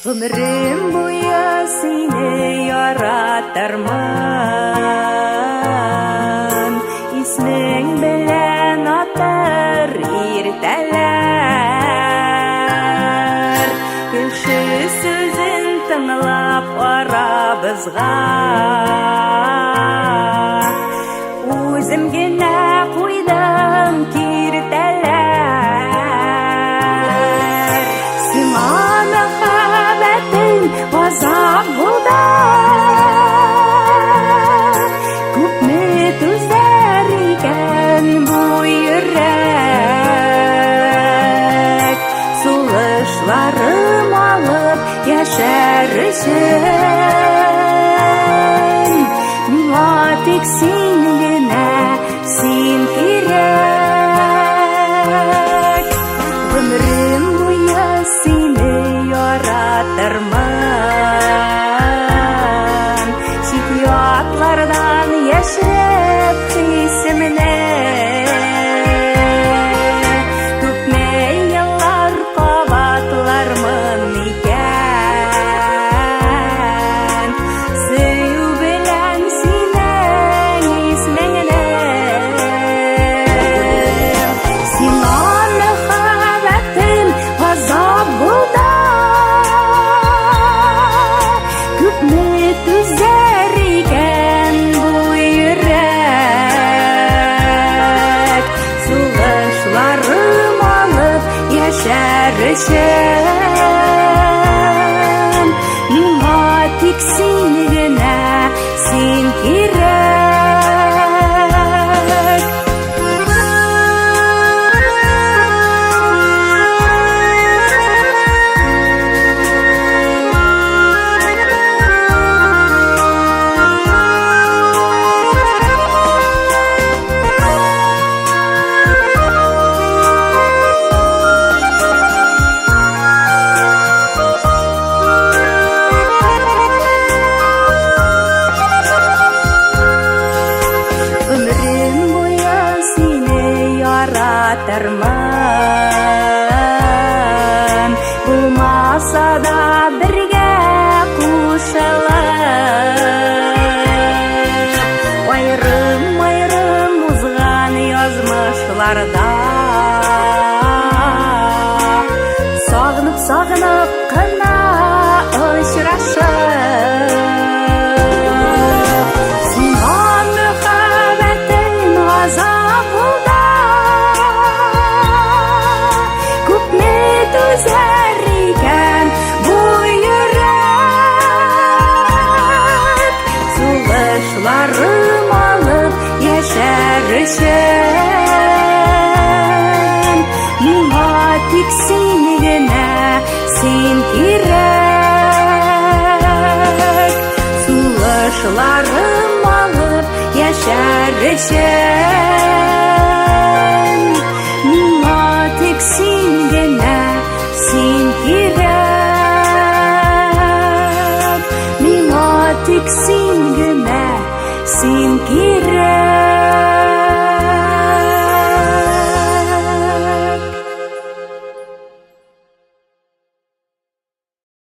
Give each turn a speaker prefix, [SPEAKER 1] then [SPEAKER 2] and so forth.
[SPEAKER 1] Гомерем буе сине яратырмын, Исмең белән атыр иртәләр. Кеше сүзен тыңлап арабызга Үзем генә куйдым киртәләр. Сиңа мәхәббәтем газап булды. Күпме түзәр икән бу йөрәк? Сулышларым алып яшәр өчен Миңа тик син генә, син кирәк. Гомерем буе сине яратырмын, Чит-ятлардан яшереп хисемне. Күпме еллар кабатлармын икән Сөю белән синең исмеңне. Сиңа мәхәббәтем газап булды, Күпме түзәр икән бу йөрәк? Сулышларым алып яшәр өчен Миңа тик син генә, син кирәк. Гомерем буе сине яратырмын, Булмаса да бергә кушылып, Аерым-аерым узган язмышларда Сагынып-сагынып кына очрашып, Сиңа мөхәббәтем газап булды, Күпме түзәр икән бу йөрәк? Сулышларым алып яшәр өчен Миңа тик син генә, син кирәк. Сулышларым алып яшәр өчен.